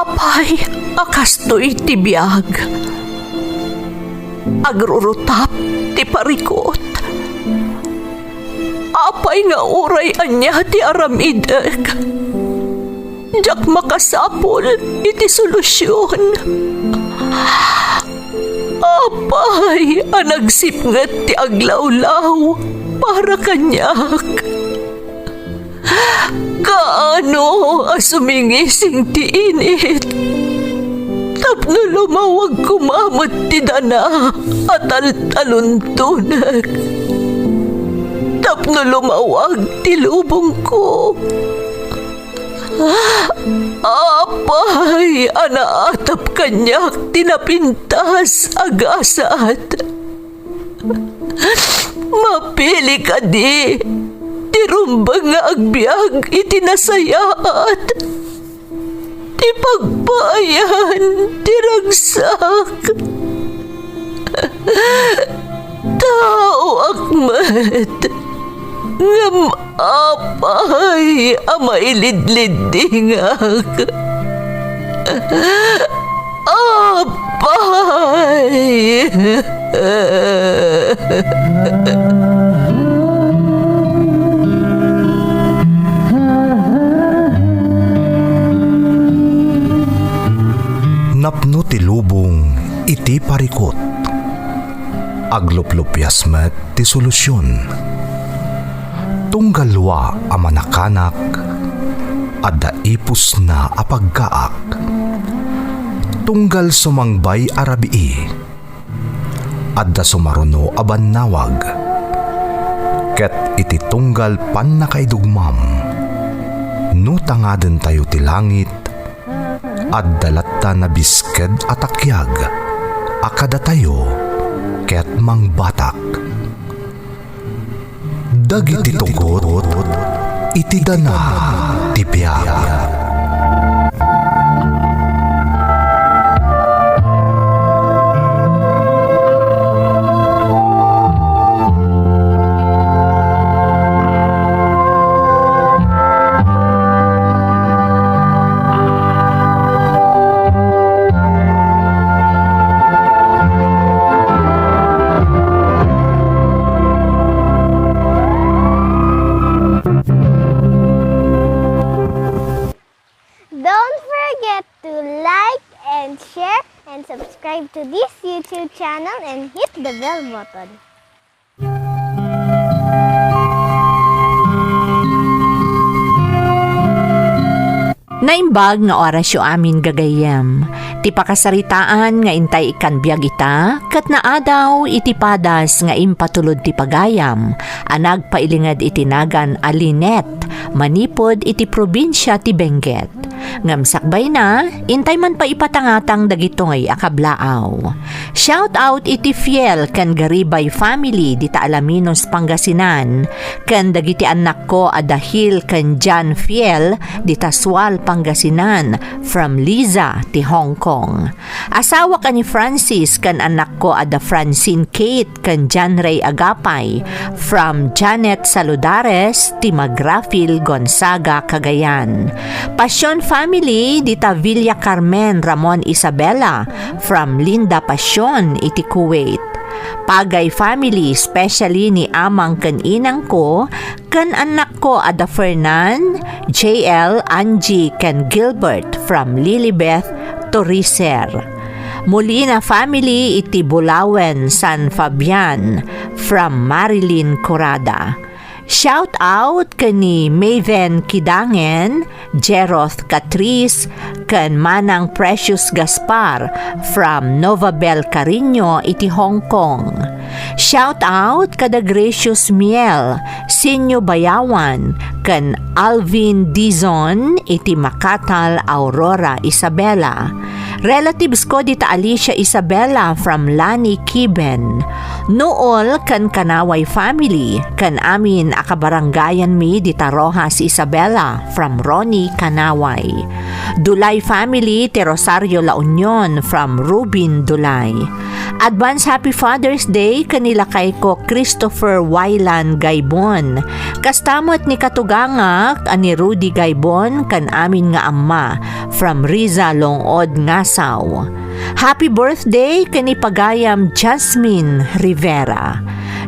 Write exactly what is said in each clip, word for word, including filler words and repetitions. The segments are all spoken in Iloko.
Apay a kastoy ti biag? Agrurutap ti parikut. Apay nga uray ania ti aramidek, diak makasapul iti solusion. Apay a nagsipnget ti aglawlaw para kaniak? Kaano a sumingising ti init tapno lumawag koma met ti dana a taltaluntonek, tapno lumawag ti lubongko? Apay a naatap kaniak ti napintas a gasat? Mapili kadi ti rumbeng nga agbiag iti nasayaat, ti pagpaayan ti ragsak? Taoak met, ngem apay a mailidliddingak? Apay! Napno ti lubong iti parikut. Agluplupias met ti solusion. Tunggal lua a manakanak, adda ipusna a pagkaak. Tunggal sumangbay a rabii, adda sumaruno a bannawag. Ket iti tunggal pannakaidugmam, no tangadentayo ti langit, adda latta nabisked a takiag a kadatayo ket mangbatak. Dagiti tugot iti dana ti biag. Don't forget to like and share and subscribe to this YouTube channel and hit the bell button. Naimbag nga orasyo amin, gagayyem. Ti pakasaritaan nga intay ikkan biag ita, ket naadaw iti padas nga impatulod ti pagayam a nagpailinged iti nagan a Lynette manipud iti probinsia ti Benguet. Ngem sakbayna, intay man pay ipatangatang dagitoy a kablaaw. Shout out iti Fiel ken Garibay family dita Alaminos, Pangasinan, ken dagiti annakko a da Hil ken Jan Fiel dita Sual, Pangasinan, from Liza ti Hong Kong. Asawak a ni Francis ken annakko a da Francine Kate ken Jan Ray Agapay, from Janet Saludares ti Magrafil, Gonzaga, Cagayan. Passion family dita Villa Carmen Ramon Isabela, from Linda Passion iti Kuwait. Pagay family, especially ni amang ken inangko, ken annakko a da Fernan, J L, Angie, ken Gilbert from Lilibeth, Toricer. Molina family iti Bulawen, San Fabian from Marilyn Corada. Shout out ken ni Maven Kidangen, Jeroth Catris, ken Manang Precious Gaspar from Novabel, Carino iti Hong Kong. Shout out kada Gracious Miel, Sinyo Bayawan, ken Alvin Dizon iti Makatal, Aurora, Isabela. Relatives ko dita Alicia Isabela from Lani Kiben. Nool ken Kanaway family, ken amin a kabarangayanmi dita Roxas Isabela from Ronnie Kanaway. Dulay family ti Rosario La Union from Rubin Dulay. Advance Happy Father's Day ken ni lakayko Christopher Wylan Gaibon. Kasta met ni katugangak a ni Rudy Gaibon ken amin nga amma from Riza Longod, Ngasaw. Happy birthday ken ni pagayam Jasmine Rivera.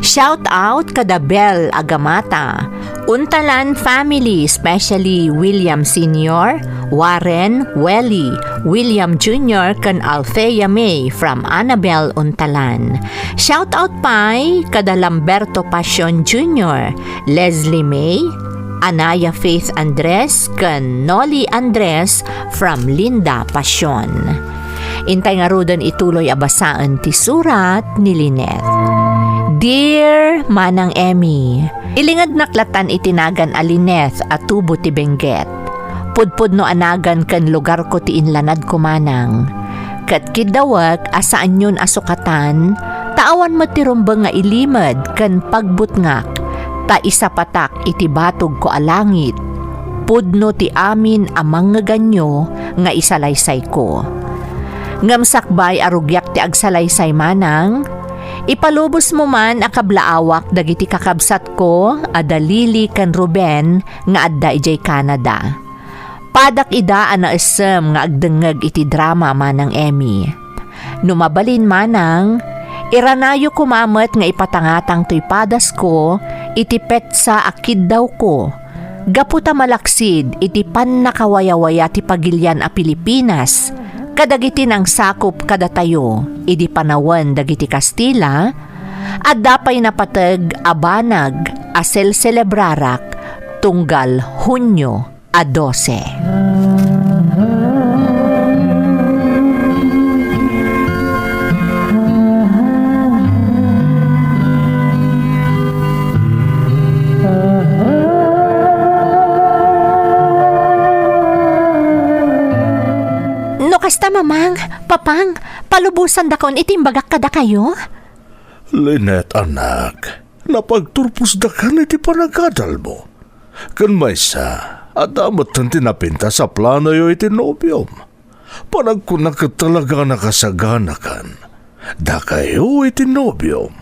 Shout out kada Bel Agamata, Untalan family, especially William Senior, Warren, Welly, William Junior, ken Althea May from Annabel Untalan. Shout out pay kada Lamberto Pasion Junior, Leslie May, Anaya Faith Andres, ken Nolly Andres from Linda Pasion. Intay ngaruden ituloy a basaen ti surat ni Lynette. Dear Manang Emmy, ilingednak latan iti nagan a Lynette a tubo ti Benguet. Pudpudno a nagan ken lugarko ti inlanadko, manang. Ket kiddawek a saanyon a sukatan, ta awan met ti rumbeng nga ilimed ken pagbutngak, ta isapatak iti batogko a langit. Pudno ti amin a mangngeganyo nga isalaysayko. Ngem sakbay a rugiak ti agsalaysay, manang, ipalubosmo man a kablaawak dagiti kakabsatko a da Lily ken Ruben nga adda idiay Canada. Padak ida a naessem nga agdengngeg iti drama, Manang Emmy. No mabalin, manang, iranayo koma met nga ipatangatang toy padasko iti petsa a kiddawko, gapu ta malaksid iti pannakawayawaya ti pagilian a Pilipinas kadagiti nangsakop kadatayo idi panawen dagiti Kastila, adda pay napateg a banag a selselebrarak tunggal Hunio a dose. No kasta, Mamang, Papang, palubosandakon iti imbagak kadakayo? Lynette, anak, napagturposdakan iti panagadalmo. Ken maysa, adda metten ti napintas a planoyo iti nobiom. Panagkunak ket talaga a nakasaganakan. Dakayo iti nobiom.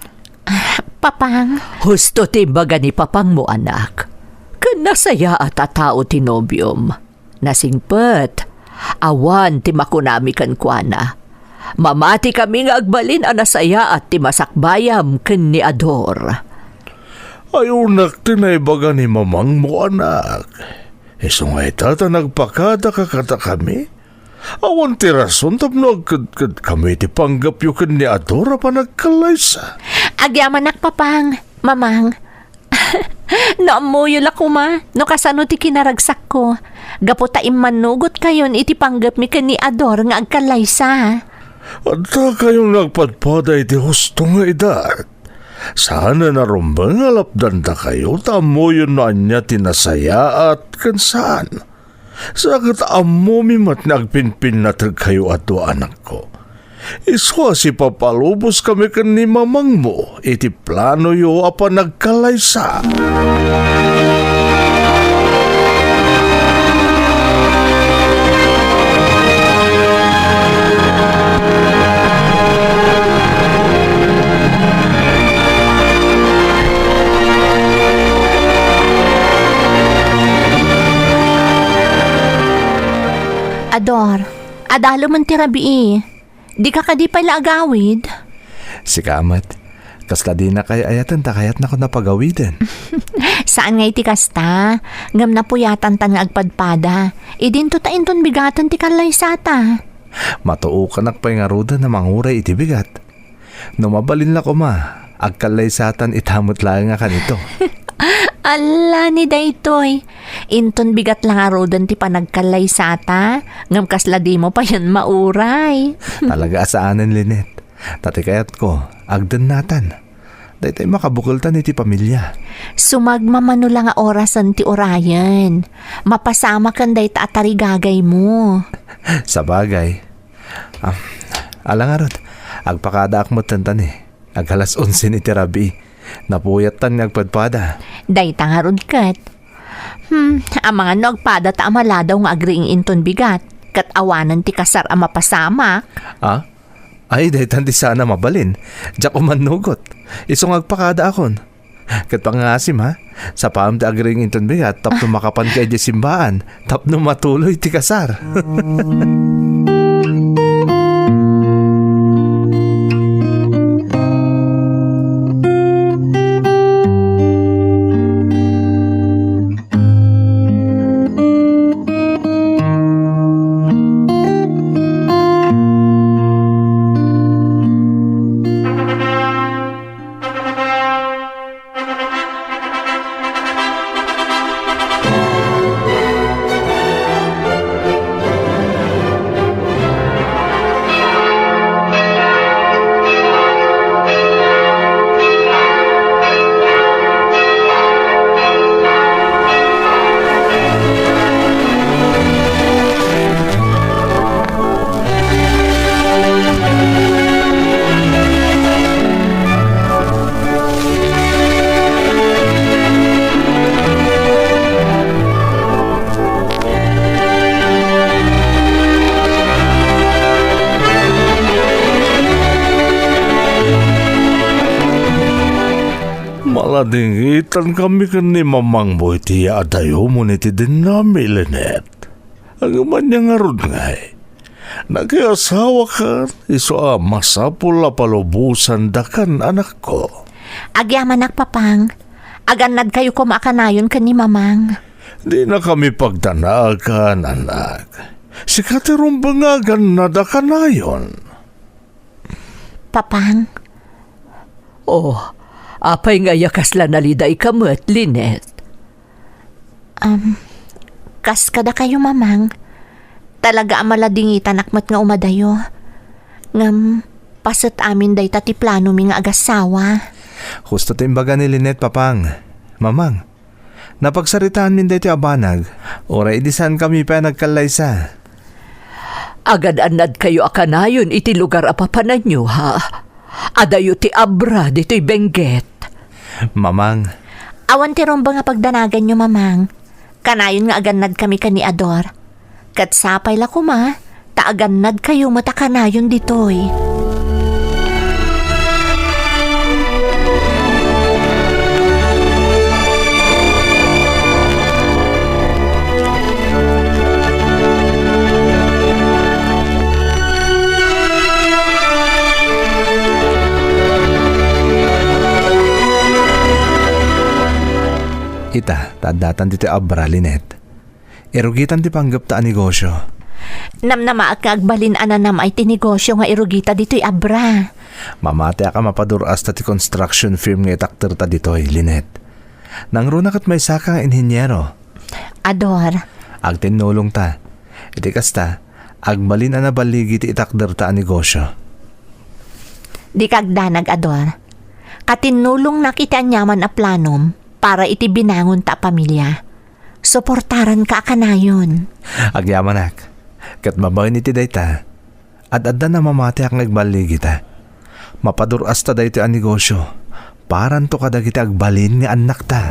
Ah, Papang. Husto ti imbaga ni Papangmo, anak. Ken nasayaat a tao ti nobiom. Nasingpet, awan ti makunami kenkuana. Mamati kami nga agbalin a nasayaat ti masakbayam ken ni Ador. Ayonak ti naibaga ni mamangmo, anak. Isu nga ita ta nagpakadaka kadakami. Awan ti rason tapno agkedkedkami iti panggepyo ken ni Ador a panagkallaysa. Agyamanak, Papang, Mamang. No ammoyo la koma no kasano ti kinaragsakko, gapu ta immannugotkayon iti panggepmi ken ni Ador nga agkallaysa. Adda kayon nagpadpada iti husto nga edad. Saanen a rumbeng nga lapdandakayo ta ammoyon no ania ti nasayaat ken saan. Sa ket ammomi met nga agpinpinnategkayo a dua, anakko. Isu a sipapaluboskami ken ni mamangmo iti planoyo a panagkallaysa. Ador, adalomen ti rabii. Dika kadi pay la agawid? Sika met. Kasla dinak ay-ayaten ta kayatnakon a pagawiden. Saan nga iti kasta, ngem napuyatantan nga agpadpada. Idinto ta inton bigaten ti kallaysata. Matuokanak pay ngaruden a manguray iti bigat. No mabalin la koma, agkallaysatan ita met laeng a kanito. Alla ni daytoy. Inton bigat la ngaruden ti panagkallaysata, ngem kasla dimo payen mauray. Talaga a saanen, Lynette. Ta ti kayatko, agdennatan. Daytoy makabukeltan iti pamilya. Sumagmamano la nga orasen ti urayen. Mapasamaken dayta a tarigagaymo. Sabagay. Ah, ala ngarud, agpakadaak metten ta ni. Agalas onse iti rabii. Napuyattan nga agpadpada. Dayta ngarud ket. Hmm, amangan no agpadata a maladaw nga agriing inton bigat, ket awanen ti kasar a mapasamak. Ah? Ay, daytan ti saan a mabalin. Diak umannugot. Isu nga agpakadaakon. Ket pangngasim, ha? Sapaem ti agriing inton bigat tapno makapanka idiay simbaan, tapno matuloy ti kasar. Maladingitankami ken ni mamangmo iti yaadayomon iti dinami, Linet. Ngem ania ngarud ngay? Nakiasawakan, isu a masapul a palubosandakan, anakko. Agyamanak, Papang. Agannadkayo koma a kanayon ken ni Mamang. Dinakami pagdanaagan, anak. Sika ti rumbeng nga agannad a kanayon. Papang. Oh, apay nga aya kasla nalidayka met, Linet? Um, kas kadakayo, Mamang. Talaga a maladingitanak met nga umadayo. Ngem, paset amin dayta ti planomi nga agassawa. Husto ti imbaga ni Linet, Papang. Mamang, napagsaritaanmin daytoy a banag, uray idi saankami pay a nagkallaysa. Agad-annadkayo a kanayon iti lugar a papananyo, ha? Adayo ti Abra ditoy Benguet. Mamang. Awan ti rumbeng a pagdanaganyo, Mamang. Kanayon nga agannadkami ken ni Ador. Ket sapay la koma, ta agannadkayo met a kanayon ditoy. Ita, ta addatan ditoy Abra, Linet. Irugitan ti panggepta a negosio. Namnamaek nga agbalin a nanam-ay ti negosio nga irugita ditoy Abra. Mamatiak a mapadur-asta ti construction firm nga itakderta ditoy, Linet. Nangruna ket maysaka nga inhiniero. Ador. Agtinnulongta. Iti kasta, agbalin a naballigi ti itakderta a negosio. Dika agdanag, Ador. Katinnulongnak iti aniaman a planom para iti binangonta a pamilia. Suportaranka a kanayon. Agyamanak. Ket babaen iti dayta, ad-addan a mamatiak nga agballigita. Mapadur-asta daytoy a negosio. Paranto kadagiti agbalin nga annakta.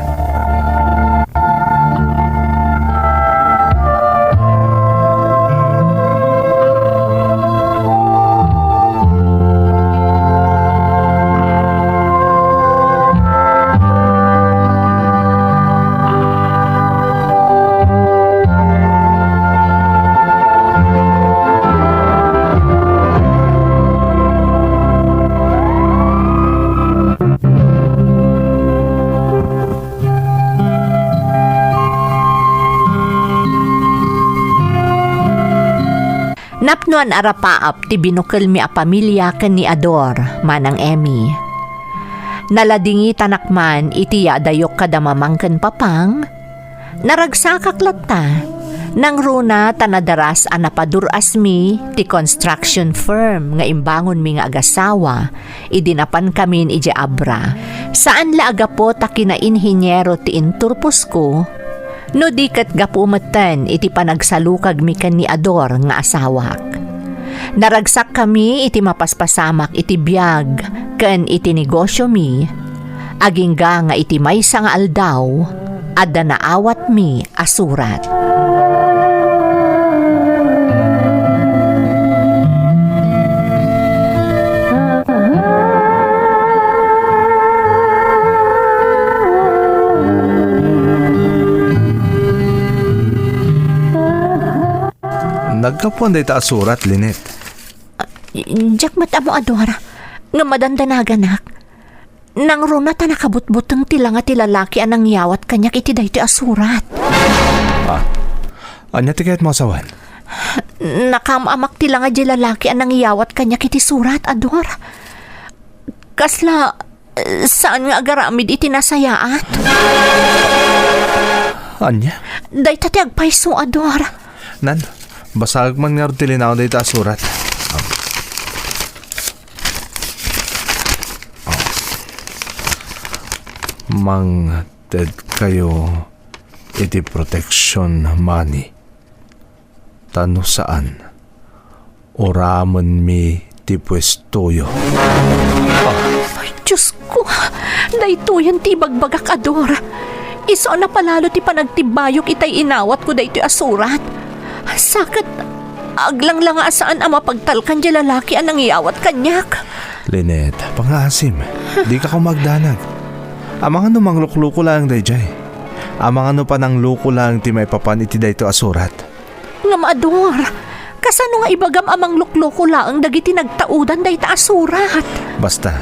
Napnoan a rapaap ti binukelmi a pamilia ken ni Ador, Manang Emmy. Naladingitanak man iti yaadayok kada mamang ken papang, naragsakak latta. Nangruna ta nadaras a napadur-asmi ti construction firm nga imbangonmi nga agasawa idi napankamin idiay Abra. Saan la a gapu ta kinainhiniero ti inturposko, no di ket gapu metten iti panagsalukagmi ken ni Ador nga asawak. Naragsakkami iti mapaspasamak iti biag ken iti negosiomi, agingga nga iti maysa nga aldaw, adda naawatmi a surat. Naggapuan dayta a surat, Lynette. Diak met ammo, Ador, nga madandanaganak. Nangruna ta nakabutbuteng ti langa ti lalaki a nangyawat kaniak iti daytoy a surat. Ah, ania ti kayatmo a sawen? Nakaam-amak ti langa diay lalaki a nangyawat kaniak iti surat, Ador. Kasla, eh, saan nga agaramid iti nasayaat. Ania? Dayta ti agpayso, Ador. Nan, basag man ngarud ti linaw dayta a surat. Mangtedkayo iti protection money. Ta no saan, uramenmi ti puestoyo. Ay, Diosko, daytoyen ti ibagbagak, Ador. Isu a napalalo ti panagtibbayok itay inawatko daytoy a surat. Saket, aglanglanga a saan a mapagtalkan diay lalaki a nangyawat kaniak. Lynette, pangngaasim, dika koma agdanag. Amangan no manglukloko laeng daydiay. Amangan no panangloko laeng ti maipapan iti daytoy a surat. Ngem, Ador, kasano nga ibagam a manglukloko laeng dagiti nagtaudan dayta a surat? Basta,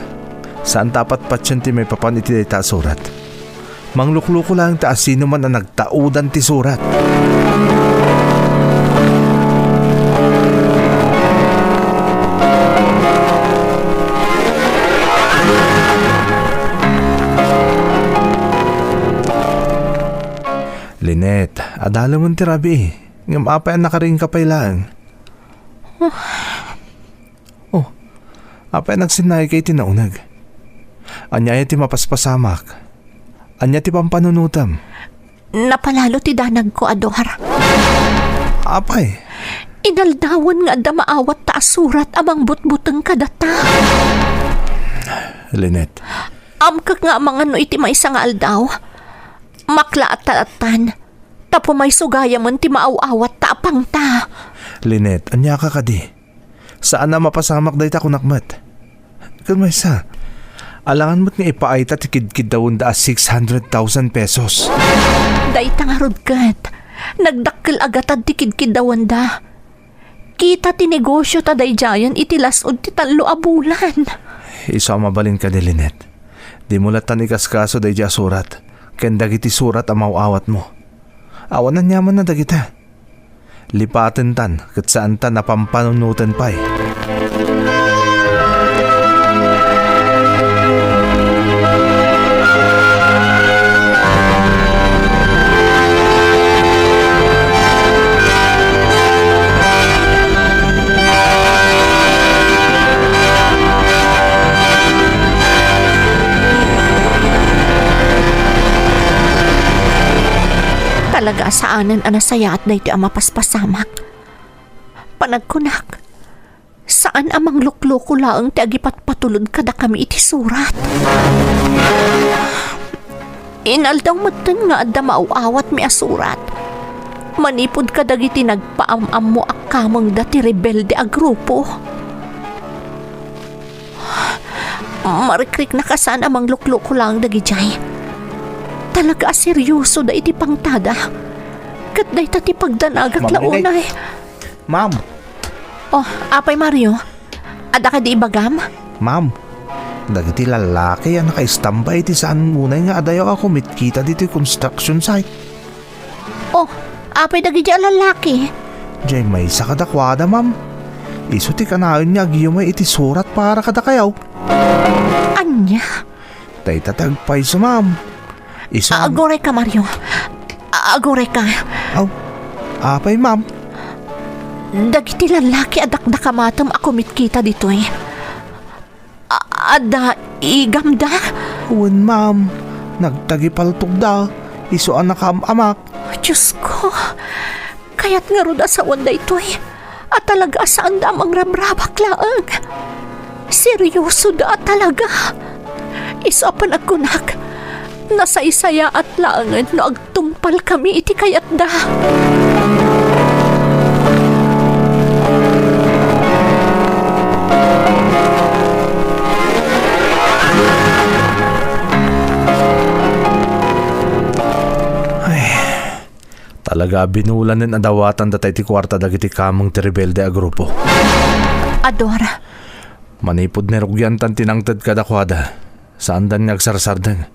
saan ta a patpatien ti maipapan iti dayta a surat. Manglukloko laeng ta asinoman a nagtaudan ti surat. Lynette, adalemen ti rabii. Ngem apay a nakaringka pay laeng? Oh, apay a nagsinnayka iti nauneg? Ania aya ti mapaspasamak? Ania ti pampanunotem? Napalalo ti danagko, Ador. Apay? Inaldawen nga adda maawatta a surat a mangbutbuteng kadata. Lynette. Amkek nga amangan no iti maysa nga aldaw, maklaat ta lattan. Ta pumayso gayamen ti maaw-awatta a pangta. Lynette, aniaka kadi? Saan a mapasamak dayta kunak met. Ken maysa, alangan met nga ipaayta ti kidkiddawenda a six hundred thousand pesos. Dayta ngarud ket, nagdakkel a gatad ti kidkiddawenda. Kita ti negosio ta daydiayen iti las-ud ti tallo a bulan. Isu a mabalin kadi, Lynette. Dimo lattan ikaskaso daydiay a surat ken dagiti surat a maaw-awatmo. Awan aniamanna dagita. Lipatentan ket saanta a pampanunoten pay. Talaga a saanen a nasayaat daytoy a mapaspasamak. Panagkunak, saan a manglukloko laeng ti agipatpatulod kadakami iti surat. Inaldaw metten nga adda maaw-awatmi a surat manipud kadagiti nagpaam-ammo a kamengda ti rebelde a grupo. Marikriknak a saan a manglukloko laeng dagidiay. Talaga a seriosoda iti pangtada. Ket dayta ti pagdanagak la unay. Ma'am, Lynette. Ma'am. Oh, apay Mario? Adda kadi ibagam? Ma'am, dagiti lallaki a nakaistamba iti saan unay nga adayo a kumitkita ditoy construction site. Oh, apay dagiti a lallaki? Diay maysa kadakuada, ma'am. Isu ti kanayon nga agiyumay iti surat para kadakayo. Ania? Dayta ti agpayso, ma'am. Isu. Agurayka, Mario. Agurayka. Aw, apay, ma'am? Dagiti lallaki a dakdakamatem a kumitkita ditoy. A-, adda igamda? Wen, ma'am. Nagtagipaltogda. Isu a nakaam-amak. Diosko, kayat ngarud a sawen daytoy a talaga a saanda a mangrabrabak laeng. Seriosoda a talaga. Isu a panagkunak, nasaysayaat laengen no agtungpalkami iti kayatda. Ay, Talaga a binulanen a dawatan data iti kuarta dagiti kameng ti rebelde a grupo. Ador. Manipud narugiantan ti nangted kadakuada, saandan nga agsarsardeng.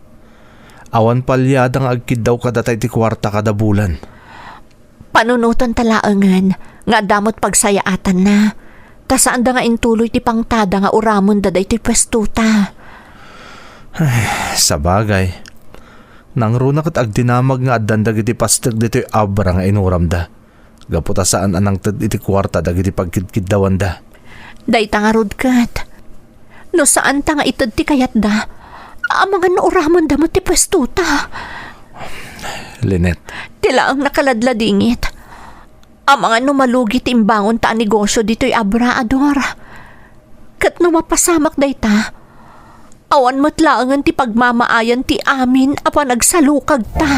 Awan paliada nga agkiddaw kadata iti kuarta kada bulan. Panunoten ta laengen nga adda met pagsayaatanna, ta saanda nga intuloy ti pangtada nga uramenda daytoy puestota. Ay, sabagay. Nangruna ket agdinamag nga addan dagiti pastek ditoy abra nga inuramda, gapu ta saan a nangted iti kuarta dagiti pagkidkiddawanda. Dayta ngarud ket, no saanta nga ited ti kayatda, amangan no uramenda met ti puestota. Lynette. Ti laeng nakaladladingit. Amangan no malugi ti imbangonta a negosio ditoy abra, Ador. Ket no mapasamak dayta, awan met laengen ti pagmamaayan ti amin a panagsalukagta.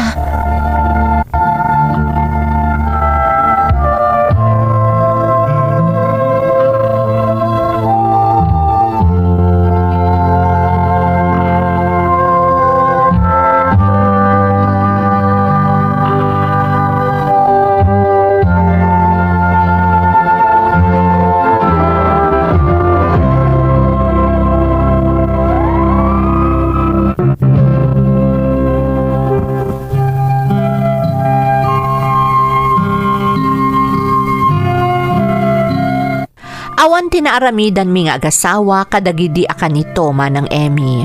Awan ti naaramidanmi nga agasawa kadagidi a kanito, Manang Emmy.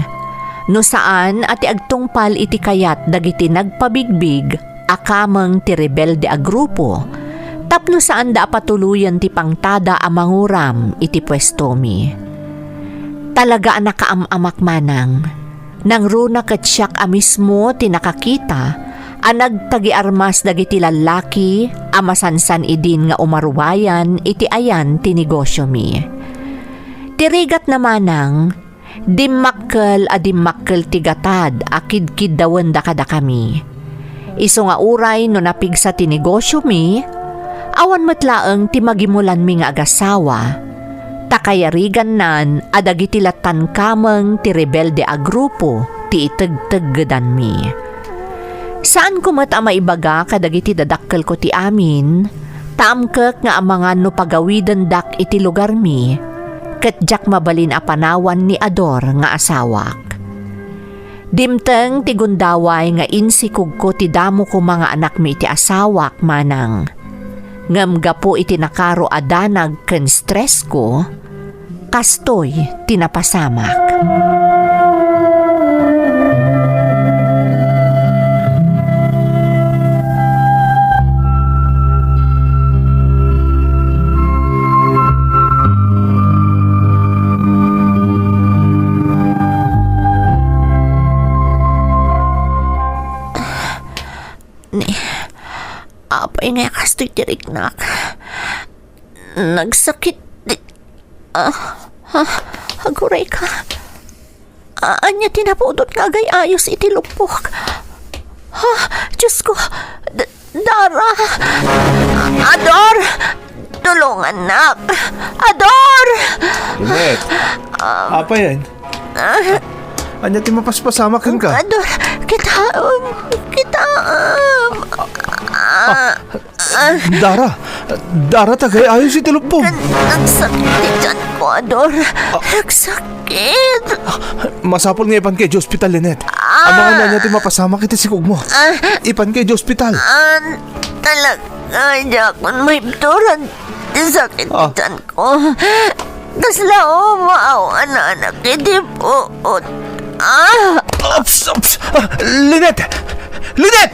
No saan a ti agtungpal iti kayat dagiti nagpabigbig a kameng ti rebelde a grupo, tapno saanda a patuloyen ti pangtada a manguram iti puestomi. Talaga a nakaam-amak, Manang. Nangruna ket siak a mismo ti nakakita a nagtagiarmas dagiti lallaki a masansan idin nga umarubayan iti ayan ti negosiomi. Ti rigatna, Manang, dimmakkel a dimmakkel ti gatad a kidkiddawenda kadakami. Isu nga uray no napigsa ti negosiomi, awan met laeng ti magimulanmi nga agasawa, ta kayarigannan a dagiti lattan kameng ti rebelde a grupo ti itegteggedanmi. Saanko met a maibaga kadagiti dadakkelko ti amin, ta amkek nga amangan no pagawidendak iti lugarmi, ket diak mabalin a panawan ni Ador nga asawak. Dimteng ti gundaway nga insikogko ti damo koma nga anakmi iti asawak, Manang. Ngem gapu iti nakaro a danag ken stressko, kastoy ti napasamak. Ni, apay nga kastoy ti riknak? Nagsakit ti, ah, ah, aguray ka. A-, ania ti napudot nga agay-ayos iti luppok? Ha? Diosko! D-, Dara! Ador! Tulungannak! Ador! Lynette! Ah. Apay, ah. Ania ti mapaspasamak kenka? Ador! Kita, um, kita, um, ah. Ah. Dara! Dara, agay-ayos iti luppok! Kan-, nagsakit ti tiyanko, Ador. Ah. Nagsakit. Masapul nga ipanka idiay ospital, Lynette. Ah. Amangan ania ti mapasamak iti sikogmo. Ah. Ipanka idiay ospital. Ah, talaga, diakon maibturan ti sakit ti tiyanko. Ah. Kasla umaaw a nanak iti puot. Ah! Ups, ups! Ah, Lynette! Lynette!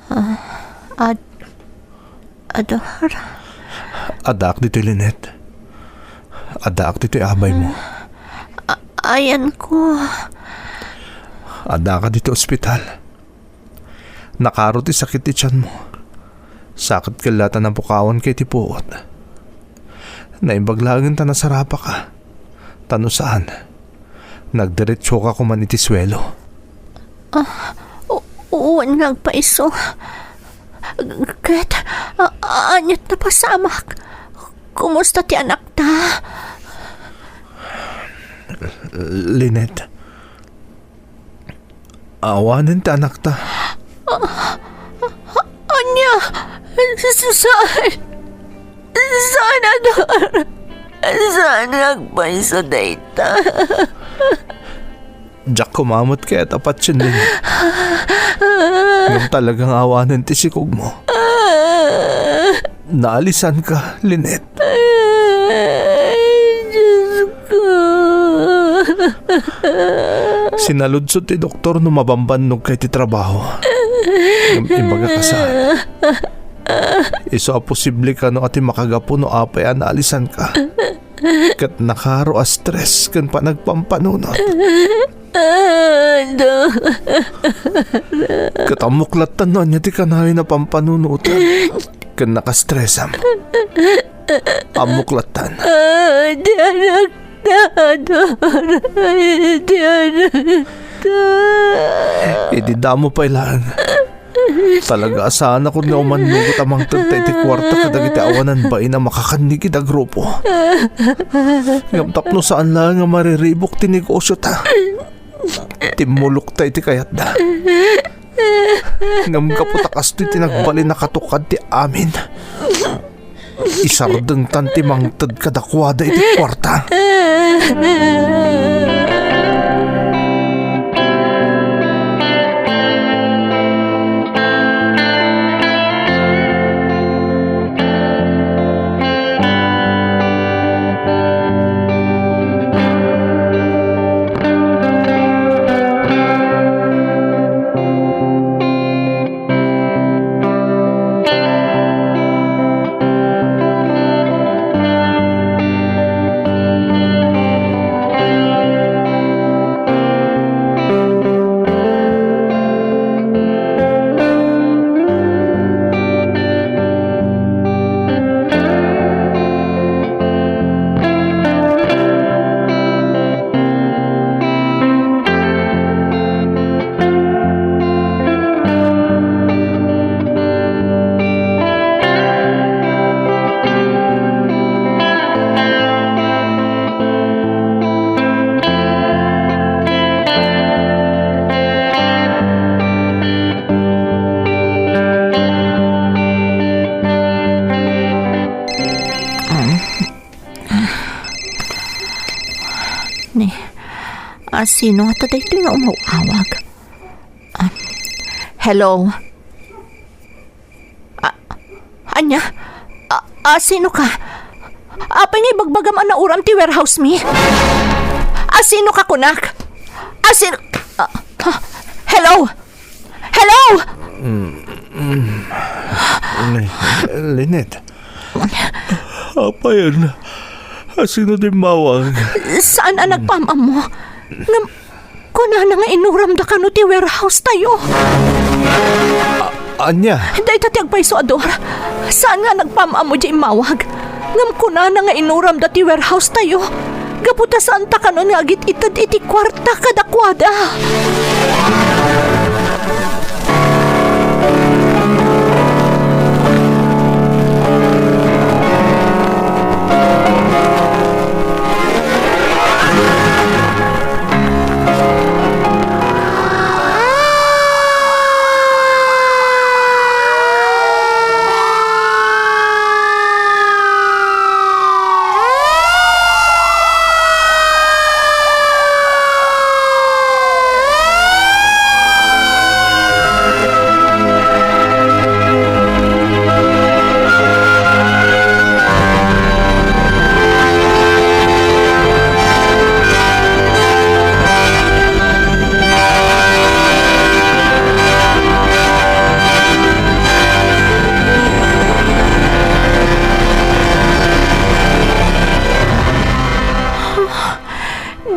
Ah, Ad-, Ador? Addaak ditoy, Lynette. Addaak ditoy abaymo. A-, ayanko. Addaka ditoy ospital. Nakaro ti sakit ti tianmo. Saket ket la ta nabukawanka iti puot. Naimbag laengen ta nasarapaka. Ta no saan, nagdiretsoka koman iti suelo. Ah, u-, wen nga agpaiso. Ket, a-, a-, aniat napasamak? Kumusta ti anakta? Lynette, awanen ti anakta. Ania? Sa-, saan? Saan, Ador? Saan nga agpaiso dayta? Diak koma met kayat a patien, Lynette. Ngem talagang awanen ti sikogmo. Naalisanka, Lynette. Ay, Diosko. Sinaludsod ti doktor no mabambannogka iti trabaho. Ngem imbagaka saan. Isu a posible kano a ti makagapu no apay a naalisanka. Ket nakaro a stress ken panagpampanunot. Ket ammok lattan no ania ti kanayon a pampanunotem ken nakastresam. Ammok lattan. Ti anakta, Ador. Ti anakta. Idi damo pay laeng. Talaga a saanakon nga umannugot a mangted ta iti kuarta kadagiti awanan bain a makakannig ida grupo. Ngem tapno saan laeng nga mariribuk ti negosiota, timmulokta iti kayatda. Ngem gapu ta kastoy ti nagbalin a katukad ti amin, isardengtan ti mangted kadakuada iti kuarta. Ni, a, sino ata daytoy nga umaw-awag? Ah, hello? A, ania? A, a, sino ka? Apay nga ibagbagam a nauram ti warehouse mi? A, sino ka kunak? A, sino? A, a, hello? Hello? Mm, mm. Lynette. Apayen, a, sino ti immawag? Saan a nagpam-ammo. Ngem, kunana nga inuramda kano ti warehouse tayo. A-, ania? Dayta ti agpayso a Dor. Saan nga nagpam-ammo diay immawag. Ngem kunana nga inuramda ti warehouse tayo. Gapu ta saanta kanon nga agit-ited iti kuarta kadakuada.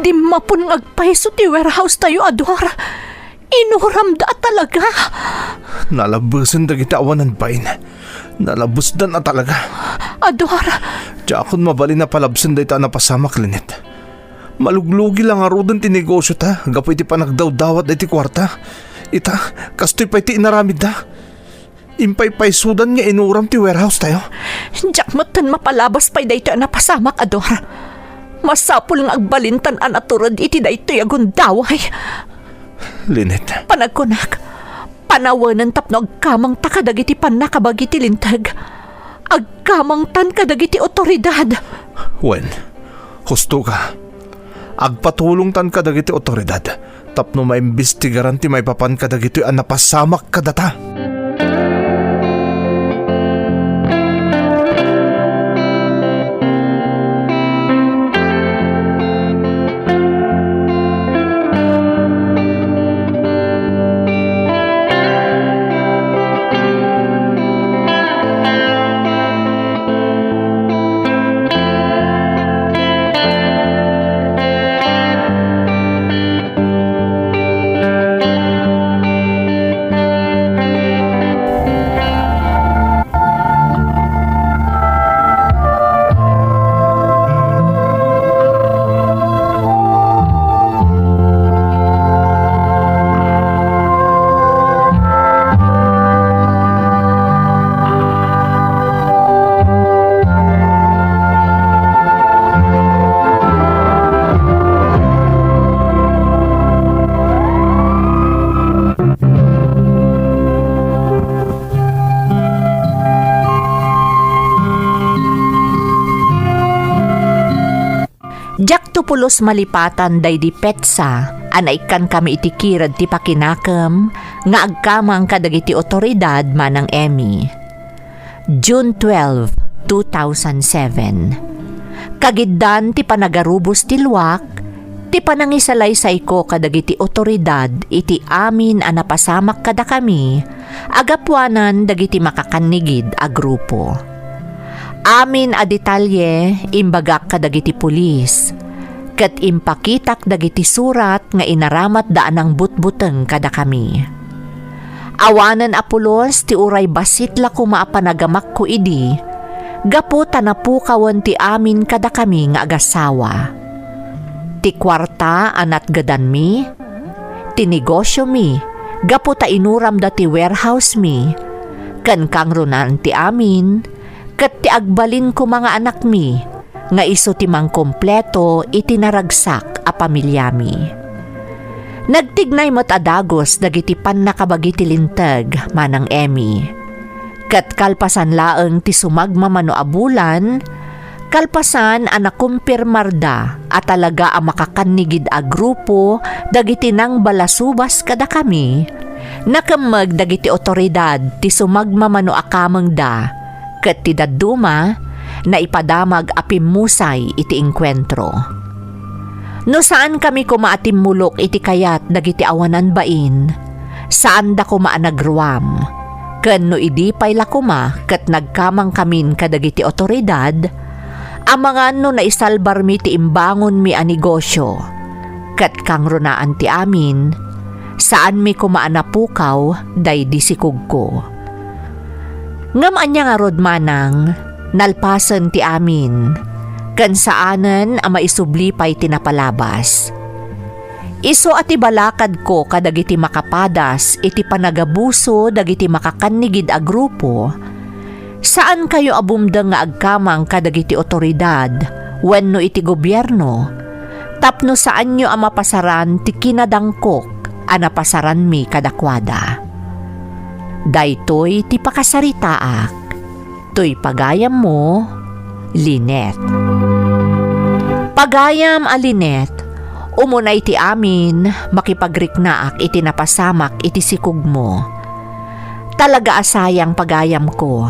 Dimmapon nga agpayso ti warehouse tayo a Dor. Inuramda a talaga. Nalabesen dagiti awanan bain. Nalabesdan a talaga. Ador. Diakon mabalin a palabsen dayta a napasamak, Linet. Maluglugi la ngaruden ti negosiota gapu iti panagdawdawat iti kuarta. Ita, kastoy pay ti inaramidda. Impaypaysudan nga inuram ti warehouse tayo. Diak metten mapalabas pay daytoy a napasamak, Ador. Masapul nga agbalintan a natured iti daytoy a gundaway. Linet. Panagkunak, panawanen tapno agkamangta kadagiti pannakabagi ti linteg. Agkamangtan kadagiti otoridad. Wen, husto ka. Agpatulongtan kadagiti otoridad tapno maimbestigaran ti maipapan kadagitoy a napasamak kadata. Diakto pulos malipatan daydi petsa a naikkankami iti kired ti pakinakem nga agkamang kadagiti otoridad, Manang Emmy. June twelve, two thousand seven. Kagiddan ti panagarubos ti luak, ti panangisalaysayko kadagiti otoridad iti amin a napasamak kadakami a gapuanan dagiti makakannigid a grupo. Amin a detalye imbagak kadagiti pulis, ket impakitak dagiti surat nga inaramatda a nangbutbuteng kadakami. Awanen a pulos ti uray bassit la koma a panagamakko idi, gapu ta napukawen ti amin kadakami nga agasawa. Ti kuarta a natgedanmi, ti negosiomi, gapu ta inuramda ti warehousemi, ken kangrunaan ti amin, ket ti agbalin koma nga anakmi, nga isu ti mangkompleto iti naragsak a pamiliami. Nagtignay met a dagus dagiti pannakabagi ti linteg, Manang Emmy. Ket kalpasan laeng ti sumagmamano a bulan, kalpasan a nakumpirmarda a talaga a makakannigid a grupo dagiti nangbalasubas kadakami, nakemmeg dagiti otoridad ti sumagmamano a kamengda, ket ti dadduma, naipadamag a pimmusay iti engkuentro. No saankami koma a timmulok iti kayat dagiti awanan bain, saanda koma a nagruam. Ken no idi pay la koma ket nagkamangkamin kadagiti otoridad, amangan no naisalbarmi ti imbangonmi a negosio. Ket kangrunaan ti amin, saanmi koma a napukaw daydi sikugko. Ngem ania ngarud, Manang, nalpasen ti amin, ken saanen a maisubli pay ti napalabas. Isu a ti balakadko kadagiti makapadas iti panagabuso dagiti makakannigid a grupo, saankayo a bumdeng nga agkamang kadagiti otoridad wenno iti gobierno tapno saanyo a mapasaran ti kinadangkok a napasaranmi kadakuada. Daytoy ti pakasaritaak. Toy pagayammo, Linet. Pagayam a Linet, umuna iti amin, makipagriknaak iti napasamak iti sikugmo. Talaga a sayang, pagayamko,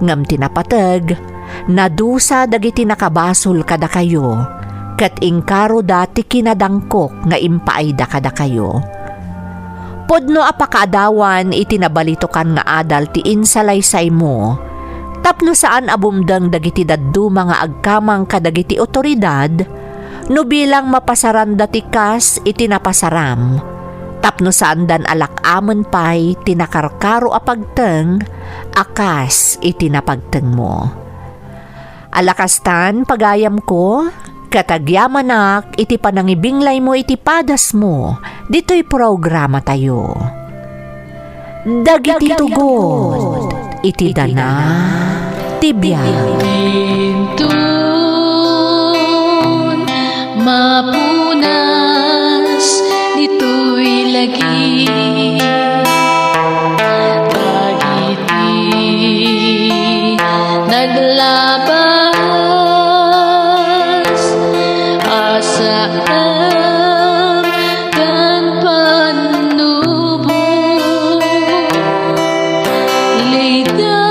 ngem ti napateg, nadusa dagiti nakabasol kadakayo, ket inkaroda ti kinadangkok nga impaayda kadakayo. Pudno a pakaadawan iti nabalitokan nga adal ti insalaysaymo, tapno saan a bumdeng dagiti dadduma nga agkamang kadagiti otoridad, no bilang mapasaranda ti kas iti napasaram, tapno saandan a lak-amen pay ti nakarkaro a pagteng a kas iti napagtengmo. Ala kastan, pagayamko, ket agyamanak iti panangibinglaymo iti padasmo ditoy programatayo. Dagiti tugot iti dana ti biag. Inton mapunas ditoy lagi, dagiti naglabas a saan ken pannubo. Lida